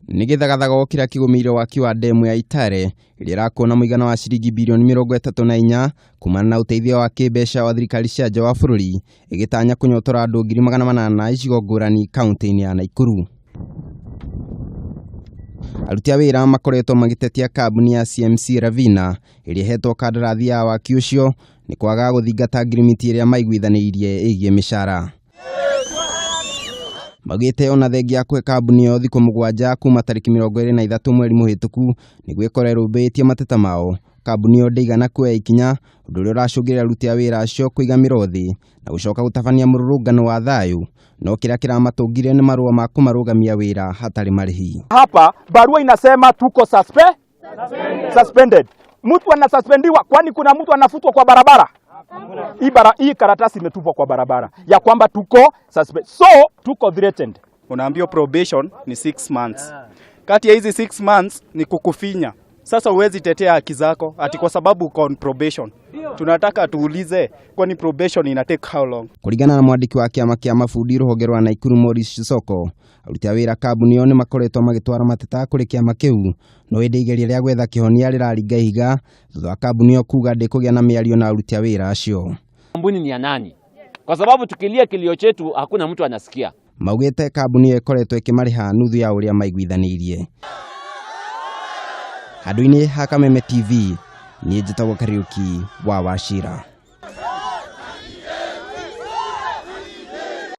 Nĩ gĩthagathago kĩrĩa kĩgũmĩire waki wa ndemu ya Itare ĩrĩa ĩrakwo na mũigana wa ciringi birioni 34 kumana na ũteithio wa kĩmbeca wa thirikari cia nja wa bũrũri, ĩgĩtanya kũnyotora andũ 800,000 icigo ngũrani kaunti-inĩ ya Nakuru. Aruti a wĩra makoretwo magĩtetia kambuni ya CMC Ravina ĩrĩa ĩhetwo kandarathi ya waki ũcio nĩ kwaga gũthingata ngirimiti ĩrĩa maiguithanĩirie ĩgiĩ mĩcara. Maugĩte ona thengia ya kũhe kambuni ĩyo thikũ 7 kuma tarĩki 23 mweri mũhĩtũku nĩguo ĩkorwo ĩrũmbũĩtie mateta mao, kambuni ĩyo ndĩigana kuoya ikinya, ũndũ ũrĩa ũracũngĩrĩria aruti a wĩra acio kũiga mĩro thĩ na gũcoka gũtabania mũrũrũngano wa thayũ, no kĩrĩa kĩramatũngire nĩ marũa ma kũmarũgamia wĩra hatarĩ marĩhi. Hapa barua inasema tuko suspended. Mtu anasuspendiwa, kwani kuna mtu anafutwa kwa barabara? Hii karatasi imetupwa kwa barabara ya kwamba tuko suspend. So tuko threatened. Unaambiwa probation ni 6 months. Kati ya hizi 6 months ni kukufinya. Sasa huwezi tetea haki zako ati kwa sababu uko on probation. Tunataka tuulize, kwani probation ina take how long? Kũringana na mwandĩki wa kĩama kĩa mabundi rũhonge rwa Nakuru Morris Soko, aruti a wĩra kambuni ĩyo nĩ makoretwo magĩtwara mateta kũrĩ kĩama kĩu, no ĩndĩ igeria rĩa gwetha kĩhonia rĩraringa ihiga thutha wa kambuni ĩyo kuga ndĩkũgĩa na mĩario na aruti a wĩra acio. Kampuni ni ya nani? Kwa sababu tukilia kilio chetu hakuna mtu anasikia. Maugĩte kambuni ĩyo ĩkoretwo ĩkĩmarĩha nuthu ya ũrĩa maiguithanĩirie. Handũ-inĩ ha Kameme TV, niĩ njĩtagwo Kariũki wa Wachira.